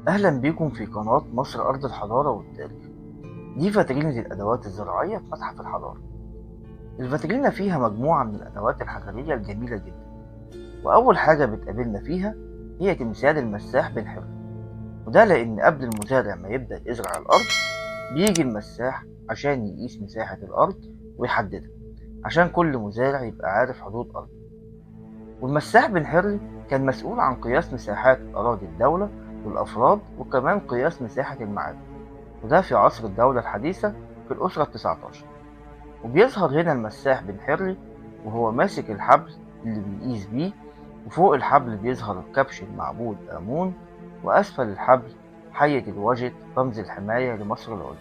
أهلا بيكم في قناة مصر أرض الحضارة والتاريخ. دي فاترينة الأدوات الزراعية في متحف الحضارة. الفاترينة فيها مجموعة من الأدوات الحجرية الجميلة جدا، وأول حاجة بتقابلنا فيها هي تمثال المساح بن حري، وده لأن قبل المزارع ما يبدأ يزرع الأرض بيجي المساح عشان يقيس مساحة الأرض ويحددها، عشان كل مزارع يبقى عارف حدود أرضه. والمساح بن حري كان مسؤول عن قياس مساحات أراضي الدولة والأفراد، وكمان قياس مساحة المعابد، وده في عصر الدولة الحديثة في الأسرة 19. وبيظهر هنا المساح بن حري وهو ماسك الحبل اللي بيقيس بيه، وفوق الحبل بيظهر الكبش المعبود آمون، وأسفل الحبل حية الوجد رمز الحماية لمصر العليا.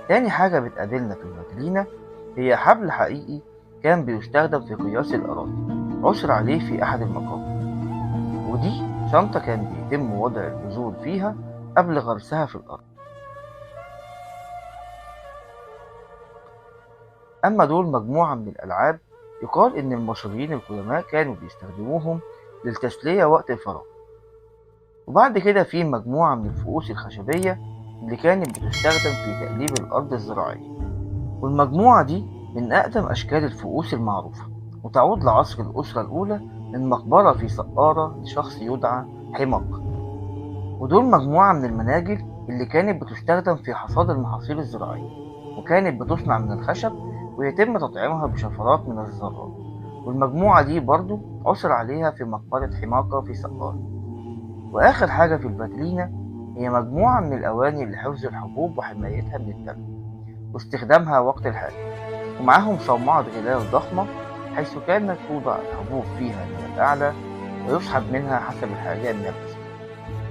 تاني حاجة بتقابلنا في الفاترينا هي حبل حقيقي كان بيستخدم في قياس الأراضي، عثر عليه في أحد المقابر، ودي شنطة كان بيتم وضع البذور فيها قبل غرسها في الأرض. أما دول مجموعة من الألعاب يقال إن المصريين القدماء كانوا بيستخدموهم للتسلية وقت الفراغ. وبعد كده في مجموعة من الفؤوس الخشبية اللي كانت بتستخدم في تقليب الأرض الزراعية، والمجموعة دي من أقدم أشكال الفؤوس المعروفة، وتعود لعصر الأسرة الأولى من مقبرة في سقارة لشخص يدعى حماق. ودول مجموعة من المناجل اللي كانت بتستخدم في حصاد المحاصيل الزراعية، وكانت بتصنع من الخشب ويتم تطعيمها بشفرات من الذرات، والمجموعة دي برضو عثر عليها في مقبرة حماقة في سقارة. وآخر حاجة في الفاترينا هي مجموعة من الأواني لحفظ الحبوب وحمايتها من التلف واستخدامها وقت الحاجة، ومعاهم صومعة غلاف ضخمة حيث كانت توضع الحبوب فيها من الأعلى ويسحب منها حسب الحاجة من الأسفل،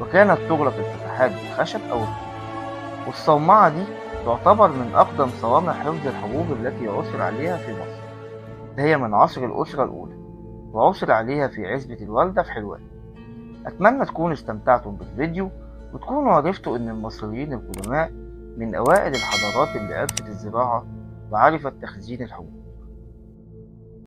وكانت تغلق الفتحات بالخشب أو الطوب. والصومعة دي تعتبر من أقدم صوامع حفظ الحبوب التي عثر عليها في مصر، هي من عصر الأسرة الأولى، وعثر عليها في عزبة الوالدة في حلوان. أتمنى تكونوا استمتعتم بالفيديو وتكونوا عرفتوا إن المصريين القدماء من أوائل الحضارات اللي عرفت الزراعة وعرفت تخزين الحبوب.